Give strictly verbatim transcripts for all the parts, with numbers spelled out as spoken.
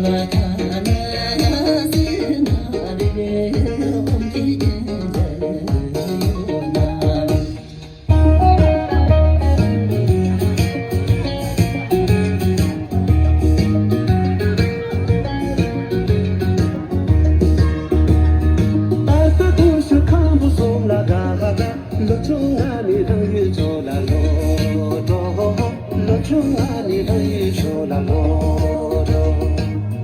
ལོ་ཆུང་ང་ནི་རང་ཡུལ་ཕྱོགས་ལ་ལོག་འགྲོ། ལོ་ཆུང་ང་ནི་རང་ཡུལ་ཕྱོགས་ལ་ལོག་འགྲོ།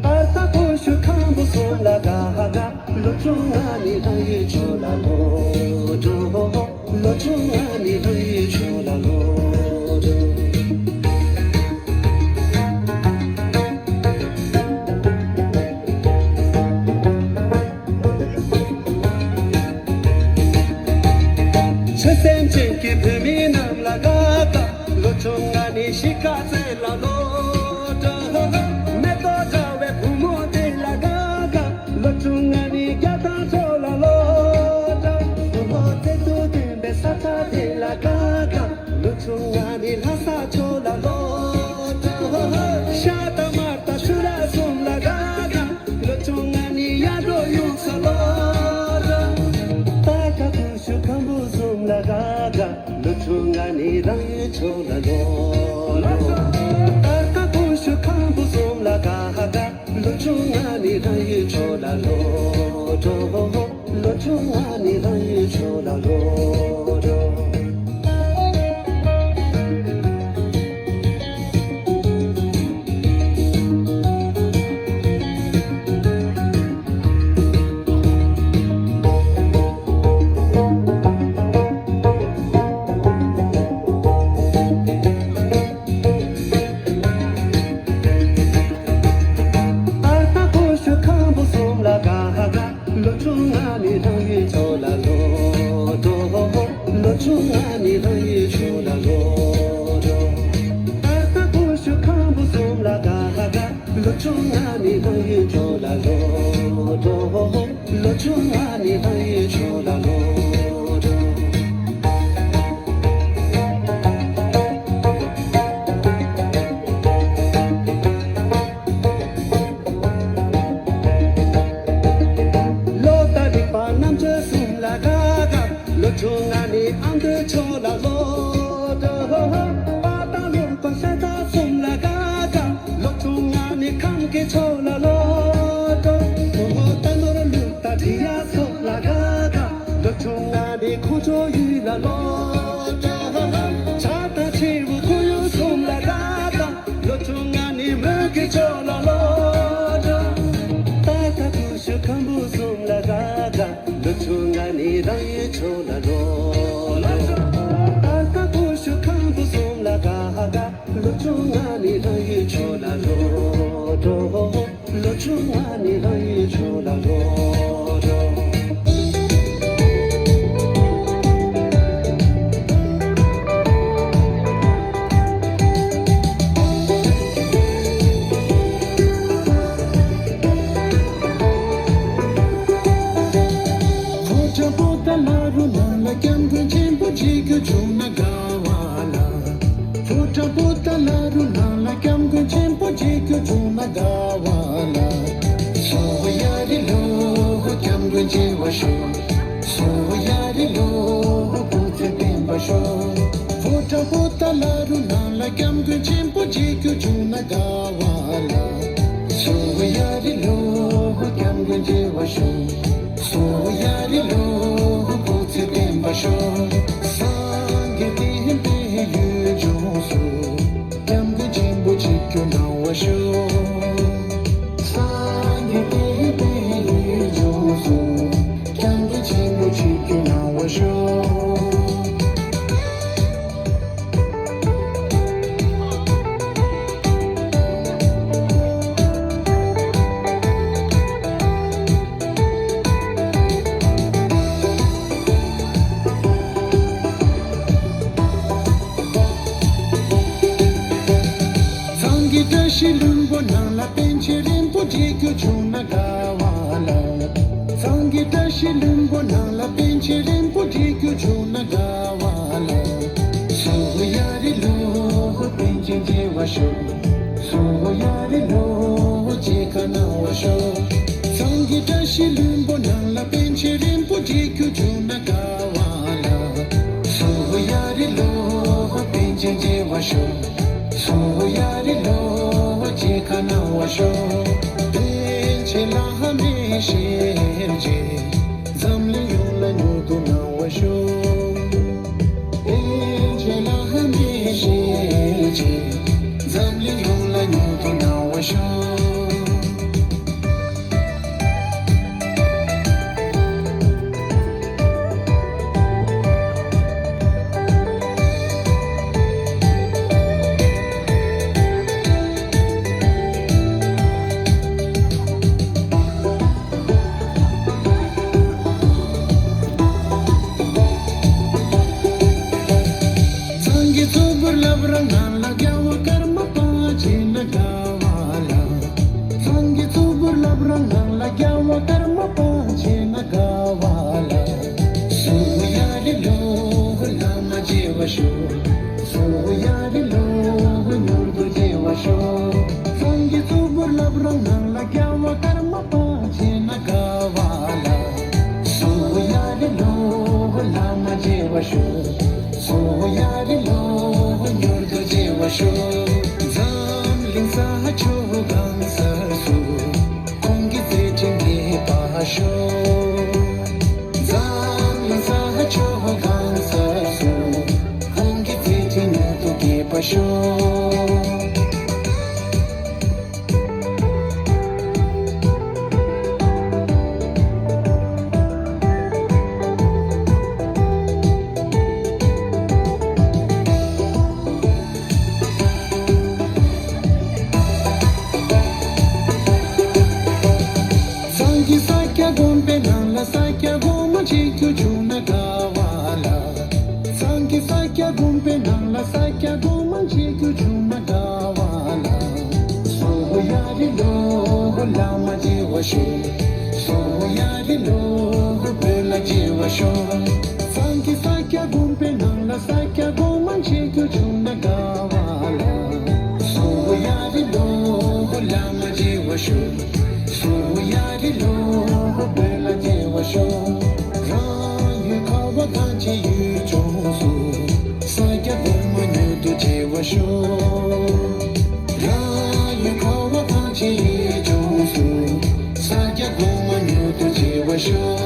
ཨ་ད་ཁོ་ཤུ་ཁམ་བུ་སོང་ལ་ག་ག། ལོ་ཆུང་ང་ནི་རང་ཡུལ་ཕྱོགས་ལ་ལོག་འགྲོ། ལོ་ཆུང་ང་ནི་རང་ཡུལ་ཕྱོགས་ལ་ལོག་འགྲོ། ཆོས་སེམས་ཅན་གྱི་བུད་མེད་རྣམས་ལ་དགའ་དགའ། ལོ་ཆུང་ང་ནི་གཤིས་ཀ་རྩེ་ལ་ལོག་འགྲོ། མེ་ཏོག་འདྲ་བའི་བུ་མོ་དེ་ལ་དགའ་དགའ། ལོ་ཆུང་ང་ནི་རྒྱ་ཐང་ཕྱོགས་ལ་ལོག་འགྲོ། བུ་མོ་བརྩེ་དུང་ལྡན་པའི་ས་ཆ་དེ་ལ་དགའ་དགའ། ལོ་ཆུང་ང་ནི་ལྷ་ས་ཕྱོགས་ལ་ལོག་འགྲོ། ཤ་དང་མར་དང་ཆུ་ར་གསུམ་ལ་དགའ་དགའ། ལོ་ཆུང་ང་ནི་ཡར་འབྲོག་གཡུལ་ས་ལོག་འགྲོ། ད་ཀ་ཀུ་ཤུ་ཁམ་བུ་གསུམ་ལ་དགའ་དགའ། ལོ་ཆུང་ང་ནི་རང་ཡུལ་ཕྱོགས་ལ་ལོག་འགྲོ། ད་ཀ་ཀུ་ཤུ་ཁམ་བུ་གསུམ་ལ་དགའ་དགའ། ལོ་ཆུང་ང་ནི་རང་ཡུལ་ཕྱོགས་ལ་ལོག་འགྲོ། ལོ་ཆུང་ང་ནི་རང་ཡུལ་ཕྱོགས་ལ་ལོག་འགྲོ། ཨ་ད་ཁོ་ཤུ་ཁམ་བུ་གསུམ་ལ་དགའ་དགའ། ལོ་ཆུང་ང་ནི་རང་ཡུལ་ཕྱོགས་ལ་ལོག་འགྲོ། ལོ་ཆུང་ང་ནི་རང་ཡུལ་ཕྱོགས་ལ་ལོག་འགྲོ། ཨ་ད་ཁོ་ཤུ་ཁམ་བུ་གསུམ་ལ་དགའ་དགའ། ལོ་ཆུང་ང་ནི་རང་ཡུལ་ཕྱོགས་ལ་ལོག་འགྲོ། ལོ་ཆུང་ང་ནི་རང་ཡུལ་ཕྱོགས་ལ་ལོག་འགྲོ། ལོ་དང་རིག་པ་རྣམ་དཔྱོད་གསུམ་ལ་དགའ་དགའ། ལོ་ཆུང་ང་ནི་ཨ་མདོའི་ཕྱོགས་ལ་ལོག་འགྲོ། པ་དང་ལུང་པ་ཤ་སྟག་གསུམ་ལ་དགའ་དགའ། ལོ་ཆུང་ང་ནི་ཁམས་ཀྱི་ཕྱོགས་ལ་ལོག་འགྲོ། མོ་ཧོ་རྟ་ནོར་ལུག་དང་འབྲི་གཡག་སོགས་ལ་དགའ་དགའ། ལོ་ཆུང་ང་ནི་ཁོང་ཚོའི་ཡུལ་ལ་ལོག་འགྲོ། བྱ་དང་བྱིའུ་ཁོར་ཡུག་གསུམ་ལ་དགའ་དགའ། ལོ་ཆུང་ང་ནི་མོན་གྱི་ཕྱོགས་ལ་ལོག་འགྲོ། ད་ཀ་ཀུ་ཤུ་ཁམ་བུ་གསུམ་ལ་དགའ་དགའ། ལོ་ཆུང་ང་ནི་རང་ཡུལ་ཕྱོགས་ལ་ལོག་འགྲོ། ད་ཀ་ཀུ་ཤུ་ཁམ་བུ་གསུམ་ལ་དགའ་དགའ། ལོ་ཆུང་ང་ནི་རང་ཡུལ་ཕྱོགས་ལ་ལོག་འགྲོ། ལོ་ཆུང་ང་ནི་རང་ཡུལ་ཕྱོགས་ལ་ལོག་འགྲོ། ཕོ་བྲང་པོ་ཏཱ་ལ་རུ་ནང་ལ་སྐྱབས་མགོན་ཆེན་པོ་མཇལ་རྒྱུ་བྱུང་ན་དགའ་བ་ལ། ཕོ་བྲང་པོ་ཏཱ་ལ་རུ་ནང་ལ་སྐྱབས་མགོན་ཆེན་པོ་མཇལ་རྒྱུ་བྱུང་ན་དགའ་བ་ལ། སོ་ཡ་རི་ལོ་སྐྱབས་མགོན་མཇལ་བར་ཤོག་སོ་ཡ་རི་ལོ་སྐུ་ཚེ་བརྟན་པར་ཤོག་ཕོ་བྲང་པོ་ཏཱ་ལ་རུ་ནང་ལ་སྐྱབས་མགོན་ཆེན་པོ་མཇལ་རྒྱུ་བྱུང་ན་དགའ་བ་ལ། སོ་ཡ་རི་ལོ་སྐྱབས་མགོན་མཇལ་བར་ཤོག་སོ་ཡ་རི་ལོ་སྐུ་ཚེ་བརྟན་པར་ཤོག་སངས་རྒྱས་བསྟན་པའི་ཡུལ་ལྗོངས་སུ། སྐྱབས་མགོན་ཆེན་པོ་མཇལ་རྒྱུ་གནང་བར་ཤོག་སངས་རྒྱས་བསྟན་པའི་ཡུལ་ལྗོངས་སུ། སྐྱབས་མགོན་ཆེན་པོ་མཇལ་རྒྱུ་གནང་བར་ཤོག་ཚང་གི་བཀྲ་ཤིས་ལྷུན་པོ་ནང་ལ་པཎ་ཆེན་རིན་པོ་ཆེ་མཇལ་རྒྱུ་བྱུང་ན་དགའ་བ་ལ། ཚང་གི་བཀྲ་ཤིས་ལྷུན་པོ་ནང་ལ་པཎ་ཆེན་རིན་པོ་ཆེ་མཇལ་རྒྱུ་བྱུང་ན་དགའ་བ་ལ། སོ་ཡ་རི་ལོ་པཎ་ཆེན་མཇལ་བར་ཤོག་སོ་ཡ་རི་ལོ་ ཁ་གནང་བ་ཤོག་སངས་རྒྱས་བཀྲ་ཤིས་ལྷུན་པོ་ནང་ལ་པཎ་ཆེན་རིན་པོ་ཆེ་ཁྱོད་བྱུང་ན་དགའ་བ་ལ། སུ་ཡ་རི་ལོ། པཎ་ཆེན་མཇལ་བ་ཤོག་སུ་ཡ་རི་ལོ། ཁ་གནང་བ་ཤོག་པཎ་ཆེན་བླ་མའི་ཞལ་མཇལ། འཛམ་གླིང་ཡོངས་ལ་མྱུར་དུ་གནང་བ་ཤོག་པཎ་ཆེན་བླ་མའི་ཞལ་མཇལ། འཛམ་གླིང་ཡོངས་ལ་མྱུར་དུ་གནང་བ་ཤོག་སངས་རྒྱས་གཙུག་པུར་བསླབ་ར་ང་ལ་རྒྱལ་བ་ཀརྨ་པ་མཇལ་ན་དགའ་བ་ལ། སངས་རྒྱས་གཙུག་པུར་བསླབ་ར་ང་ལ་རྒྱལ་བ་ཀརྨ་པ་མཇལ་ན་དགའ་བ་ལ། སུ་ཡ་རི་ལོ། བླ་མ་མཇལ་བ་ཤོག་སུ་ཡ་རི་ལོ། མྱུར་དུ་མཇལ་བ་ཤོག་སངས་རྒྱས་གཙུག་པུར་བསླབ་ར་ང་ལ་རྒྱལ་བ་ཀརྨ་པ་མཇལ་ན་དགའ་བ་ལ། སུ་ཡ་རི་ལོ། བླ་མ་མཇལ་བ་ཤོག་སུ་ཡ་རི་ལོ། མྱུར་དུ་མཇལ་བ་ཤོག་འཛམ་གླིང་ས་ཕྱོགས་གང་སར་སུ། ཁོང་གི་མཛད་འཕྲིན་རྒྱས་པར་ཤོག་འཛམ་གླིང་ས་ཕྱོགས་གང་སར་སུ། ཁོང་གི་མཛད་འཕྲིན་མྱུར་དུ་རྒྱས་པར་ཤོག་སངས་རྒྱས་ས་སྐྱ་དགོན་པའི་ནང་ལ་ས་སྐྱ་སྒོ་མང་ཆེ་རྒྱུ་བྱུང་ན་དགའ་བ་ལ། སངས་རྒྱས་ས་སྐྱ་དགོན་པའི་ནང་ལ་ས་སྐྱ་སྒོ་མང་ཆེ་རྒྱུ་བྱུང་ན་དགའ་བ་ལ། སུ་ཡ་རི་ལོ། བླ་མ་མཇལ་བ་ཤོག་སུ་ཡ་རི་ལོ། བོད་ལ་མཇལ་བ་ཤོག་སངས་རྒྱས་ས་སྐྱ་དགོན་པའི་ནང་ལ་ས་སྐྱ་སྒོ་མང་ཆེ་རྒྱུ་བྱུང་ན་དགའ་བ་ལ། སུ་ཡ་རི་ལོ། བླ་མ་མཇལ་བ་ཤོག་སུ་ཡ་རི་ལོ། བོད་ལ་མཇལ་བ་ཤོག་རང་ཡུལ་ཁ་བ་གངས་ཅན་ཡུལ་ལྗོངས་སུ། ས་སྐྱ་སྒོ་མང་མྱུར་དུ་མཇལ་བ་ཤོག་རང་ཡུལ་ཁ་བ་གངས་ཅན་ཡུལ་ལྗོངས་སུ། ས་སྐྱ་སྒོ་མང་མྱུར་དུ་མཇལ་བ་ཤོག་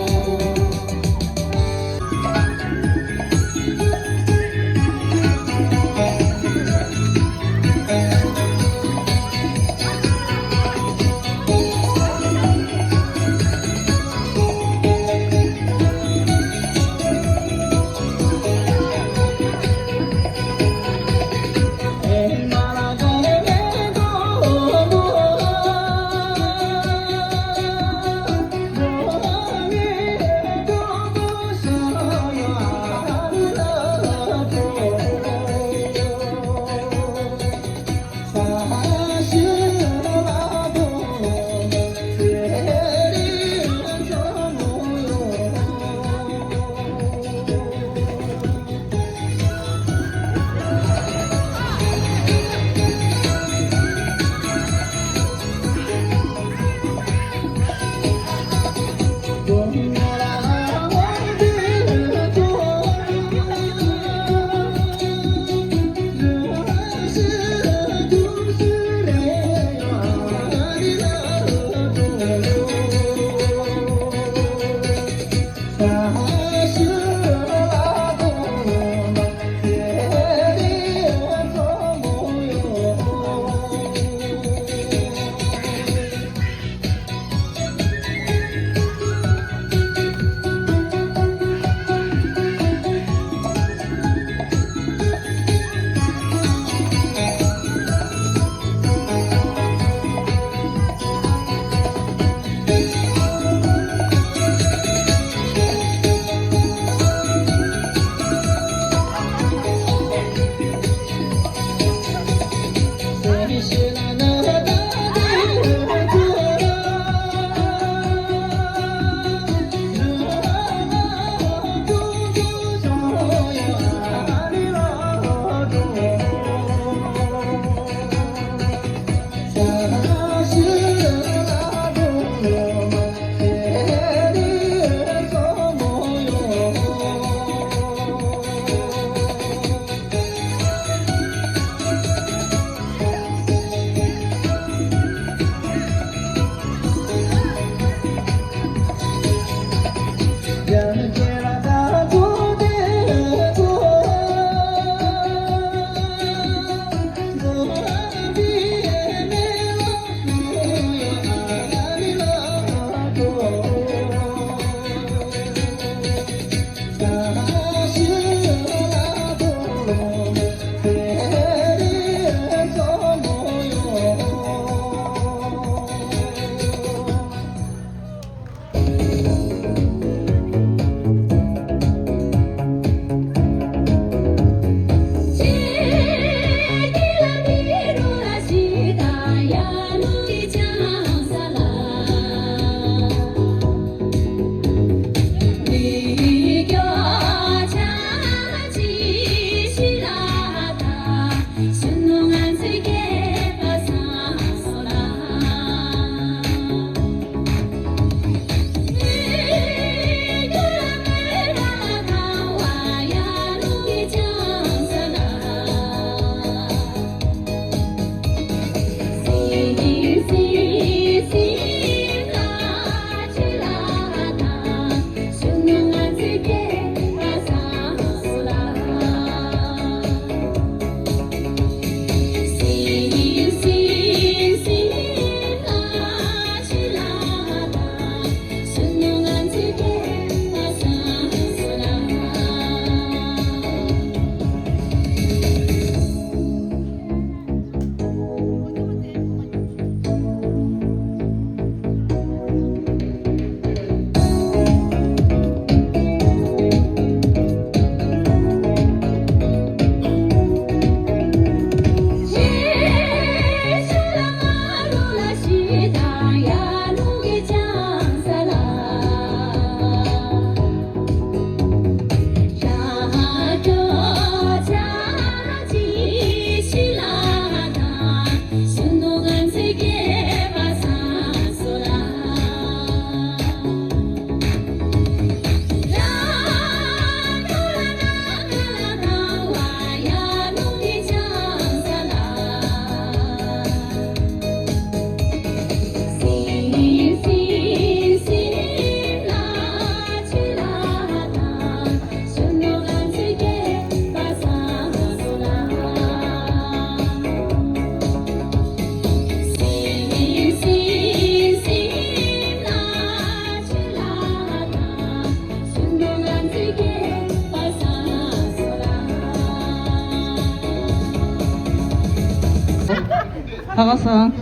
ཚང་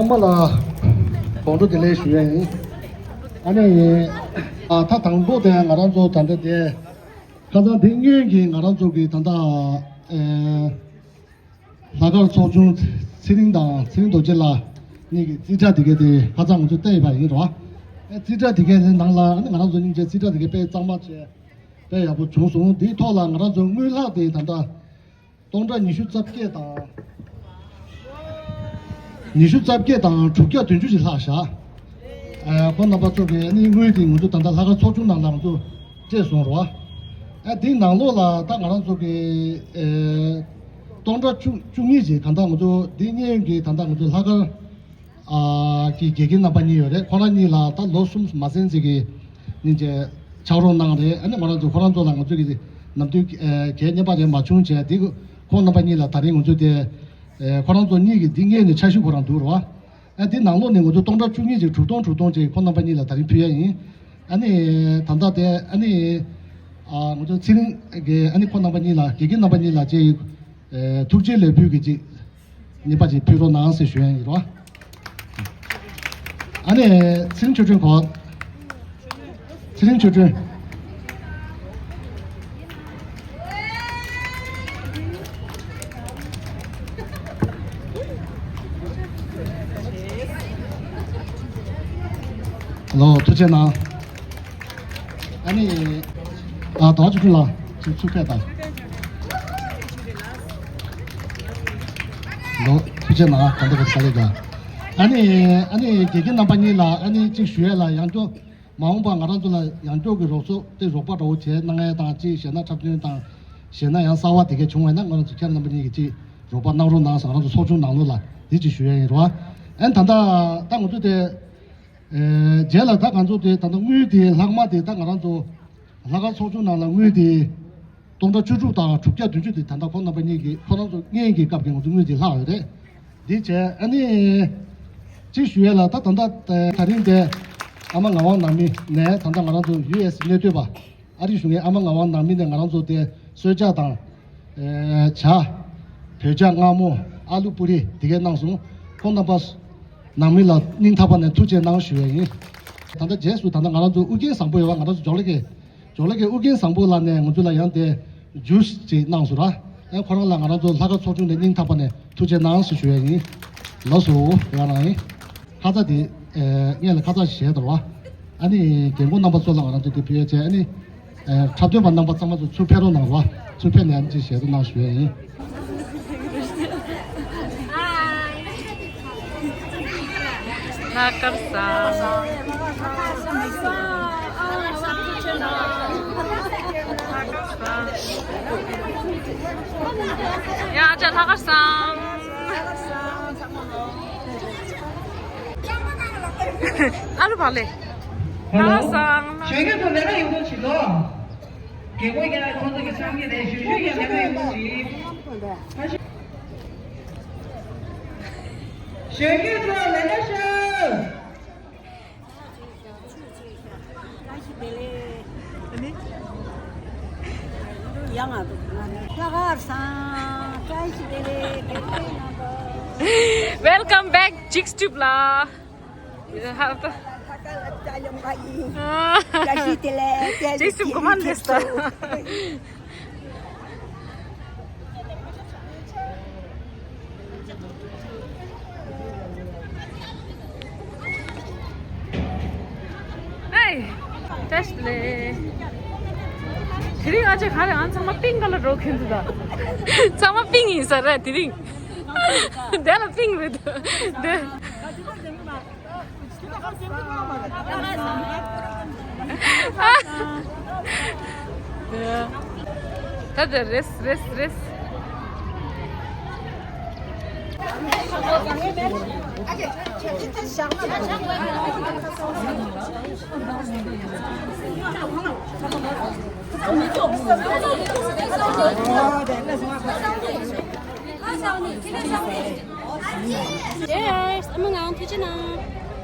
མ་ལ་དགོང་དྲོ་བདེ་ལེགས་ཞུ་ཡ་ཡིན། ཨ་ནི་ཨ་ད་དང་པོ་དེ་ང་རང་ཚོ་ད་ལྟ་དེ་ཁ་སང་དེ་སྔོན་གྱི་ང་རང་ཚོ་གི་ད་ལྟ་ཨེ་ལྷག་དཀར་ཚོགས་ཆུང་ཚེ་རིང་དང་ཚེ་རིང་རྡོ་རྗེ་ལགས་གཉིས་ཀྱི་རྩིས་ཁྲ་དེ་ག་དེ་ཁ་སང་ང་ཚོ་བལྟས་ཡོད་པ་ཡིན་རོ། ཨེ་རྩིས་ཁྲ་དེ་གའི་ནང་ལ་ཨ་ནི་ང་རང་ཚོ་སྙིང་རྗེ་རྩིས་ཁྲ་དེ་གའི་དཔེ་གཙང་མ་བྱས་དཔེ་ཡག་པོ་བྱུང་སོང་། དེའི་ཐོག་ལ་ང་རང་ཚོ་དངུལ་ལྷག་དེ་ད་ལྟ་སྟོང་ཕྲག་ཉི་ཤུ་རྩ་བརྒྱད་དང་། ཉི་ཤུ་རྩ་བརྒྱད་དང་དྲུག་བརྒྱ་བདུན་ཅུ་ཞིག་ལྷག་བཞག་ཨ་ཁོང་རྣམ་པ་ཚོ་གིས་ཨ་ནི་དངུལ་དེ་ང་ཚོ་ད་ལྟ་ལྷག་དཀར་ཚོགས་ཆུང་ནང་ལ་ང་ཚོ་སྤྲད་སོང་རོ། ཨ་དེའི་ནང་ལོགས་ལ་ད་ང་རང་ཚོ་གིས་ཨེ་སྟོང་ཕྲག་བཅུ་བཅུ་གཉིས་ཅིག་ད་ལྟ་ང་ཚོ་དེ་གནས་ཡུལ་གྱི་ད་ལྟ་ང་ཚོ་ལྷག་དཀར་ཨ་གི་དགེ་རྒན་རྣམ་པ་གཉིས་ཡོད་རེད། ཁོ་རང་གཉིས་ལ་ད་ལོ་གསུམ་མ་ཟིན་ཙམ་གྱི་སྙིང་རྗེ་ཕྱག་རོགས་གནང་རེད། ཨ་ནི་ང་རང་ཚོ་ཁོ་རང་ཚོ་ལ་ང་ཚོ་གི་ནམ་དུས་ཨེ་གལ་གནད་པ་རེད་མ་བྱུང་བྱས་དེ་ཁོང་རྣམ་པ་གཉིས་ལ་ད་རིང་ང་ཚོ་དེ་ཨེ་ཁོ་རང་ཚོ་གཉིས་ཀྱི་འདི་སྔས་ནས་འཆར་གཞི་ཁོ་རང་འདུག་རོ། ཨ་འདི་ནང་ལོགས་ནས་ང་ཚོ་སྟོང་ཕྲག་བཅུ་གཉིས་ཅིག་དྲུག་སྟོང་དྲུག་སྟོང་ཅིག་ཁོང་རྣམ་པ་གཉིས་ལ་ད་རིང་ཕུལ་ཡ་ཡིན། ཨ་ནི་ད་ལྟ་དེ་ཨ་ནི་ཨ་ང་ཚོ་ཚེ་རིང་གི་ཨ་ནི་ཁོང་རྣམ་པ་གཉིས་ལ་དགེ་རྒན་རྣམ་པ་གཉིས་ལ་ཅིག་ཨེ་ཐུགས་རྗེ་ལེགས་འབུལ་གྱི་ཅིག་རྔན་པ་ཅིག་ཕུལ་རོགས་གནང་ཟེར་ཞུ་ཡ་ཡིན་རོ། ཨ་ནི་ཚེ་རིང་ཆོས་སྒྲོན་གོ། ཚེ་རིང་ཆོས་སྒྲོན། ལོ་ཐུགས་རྗེ་གནང་། ཨ་ནི་ཨ་ཟླ་བ་ཆོས་སྒྲོན་ལགས་ཚུར་ཚུར་ཕེབས་དང་། ལོ་ཐུགས་རྗེ་གནང་། ད་ལྟ་ག་ས་ལེ་ག་ཨ་ནི་ཨ་ནི་དགེ་རྒན་རྣམ་པ་གཉིས་ལ་ཨ་ནི་གཅིག་ཞུ་ཡས་ལ་ཡང་སྐྱོ། མ་འོངས་པ་ང་རང་ཚོ་ལ་ཡང་སྐྱོ་གི་རོགས་ཚོགས་དེ་རོགས་པ་འདྲ་བོ་བྱས་གནང་ཡས་དང་གཅིག་གཞན་ན་འཁྲབ་སྟོན་དང་གཞན་ན་ཡང་གསར་བ་དེ་གས་བྱུང་བས་ན་ང་རང་ཚོ་ཁྱེད་རྣམ་པ་གཉིས་ཀྱིས་གཅིག་རོགས་པ་གནང་རོགས་གནང་ཟེར་ང་རང་ཚོ་ཚོགས་ཆུང་ནང་ལོགས་ལ་འདི་གཅིག་ཞུ་ཡས་ཡིན་རོ། ཨན་ད་ལྟ་ད་ང་ཚོ་དེ་རྗེས་ལ་ད་ང་ཚོ་དེ་ད་ལྟ་དངུལ་དེ་ལྷག་མ་དེ་ད་ང་རང་ཚོ་ལྷག་དཀར་ཚོགས་ཆུང་ནང་ལ་དངུལ་དེ་སྟོང་ཕྲག་བཅུ་དྲུག་དང་དྲུག་བརྒྱ་བདུན་ཅུ་དེ་ད་ལྟ་ཁོང་རྣམ་པ་གཉིས་ཀྱིས་ཁོ་རང་ཚོ་གཉེན་གྱི་སྐབས་ཀྱི་ང་ཚོ་དངུལ་དེ་ལྷག་ཡོད་རེད། འདི་བྱས་ཨ་ནི་གཅིག་ཞུ་ཡས་ལ་ད་ད་ལྟ་ད་རིང་དེ་ཨ་མ་ངག་དབང་ནང་མི་ནས་ད་ལྟ་ང་རང་ཚོ་ཡུ་ཨེས་གནས་སྡོད་པ་ཨ་རིའི་གཞུང་གི་ཨ་མ་ངག་དབང་ནང་མི་ནས་ང་རང་ཚོ་དེ་གསོལ་ཇ་དང་ཇ། བོད་ཇ་མངར་མོ། ཨ་ལུ་པུ་རི་དེ་གས་གནང་སོང་། ཁོང་རྣམ་པ་ནང་མི་ལ་སྙིང་ཐག་པ་ནས་ཐུགས་རྗེ་གནང་ཞུ་ཡས་ཡིན། ད་ལྟ་རྗེས་སུ་ད་ལྟ་ང་རང་ཚོ་ཨུ་རྒྱན་བཟང་པོ་ཡོད་པ་ང་རང་ཚོ་ཇོ་ལེ་གེ་ཇོ་ལེ་གེ་ཨུ་རྒྱན་བཟང་པོ་ལགས་ནས་ང་ཚོ་ལ་ཡང་དེ་ཇུས་ཅིག་གནང་སོང་ར། ཨེ་ཁོ་རང་ལ་ང་རང་ཚོ་ལྷག་དཀར་ཚོགས་ཆུང་ནས་སྙིང་ཐག་པ་ནས་ཐུགས་རྗེ་གནང་ཞེས་ཞུ་ཡས་ཡིན། ལགས་སོ་ཡ་རང་ཡིན། ཁ་ཚ་དེ་ཨེ་ངས་ལ་ཁ་ཚ་ཞིག་བཞེས་དོ་ར། ཨ་ནི་རྒན་གོག་རྣམ་པ་ཚོ་ལ་ང་རང་ཚོ་དེ་ཕུལ་ཡས་བྱས་ཨ་ནི། ཨེ་འཁྲབ་སྟོན་པ་རྣམ་པ་ཚང་མ་ཚོ་ཚུར་ཕེབས་རོགས་གནང་རོགས། ཚུར་ཕེབས་ནས་ཨ་ནི་ཅིག་ཞལ་དུ་གནང་ཞུ་ཡས་ཡིན། ལྷག་དཀར་བཟང་། ཡ་ཅག་ལྷག་དཀར་བཟང་། ཨ་རུ་བ་ལེ། ཧེ་ལོ། ལྷག་དཀར་བཟང་། གཞོན་སྐྱེས་ཚོ་ལས་ཀ་ཡག་པོ་བྱེད་དོ། རྒན་གོག་རྒན་ལགས་ཁོང་ཚོ་གི་ཆང་གི་རེད། གཞོན་གཞོན་གྱི་ལས་ཀ་ཡག་པོ་བྱེད། གཞོན་སྐྱེས་ཚོ་ལས་ཀ་བྱེད། ཡང་ང་ཚོ་ལྷག་དཀར་བཟང་། བཀྲ་ཤིས་བདེ་ལེགས། དགེ་རྒན་རྣམ་པ། Welcome back Chicks Tube ལ། ལྷག་དཀར་ལ་བཀྲ་ཡོང་བ་ཡིན། བཀྲ་ཤིས་བདེ་ལེགས། བཀྲ་ཤིས་བདེ་ལེགས། ཅིག་སུ་གོ་མ་ལེས་ད། ཧེ། བཀྲ་ཤིས་བདེ་ལེགས། དེ་རིང་ཨ་ཅེ་ག་རེ་ཨང་ཚང་མ་པིང་ཀ་ལ་འགྲོ་མཁན་འདུག་ད། ཚང་མ་པིང་ཡིན་ས་རེད་དེ་རིང་། དེ་ལ་པིང་རེད་འདུག་དེ། ད་ད་རེས་རེས་རེས། Cheers! ཨ་མ་ངག་དབང་ཐུགས་རྗེ་གནང་།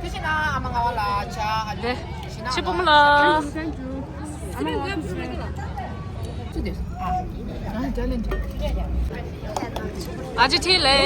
ཐུགས་རྗེ་གནང་། ཨ་མ་ངག་དབང་ལགས་ཇ་ཨ་ལེ། ཕྱི་པུ་མོ་ལགས། Thank you. ཨ་མ་ངག་དབང་ཐུགས་རྗེ་གནང་། ཨ་ཅེ་ཐི་ལེ།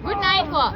Good night གོ།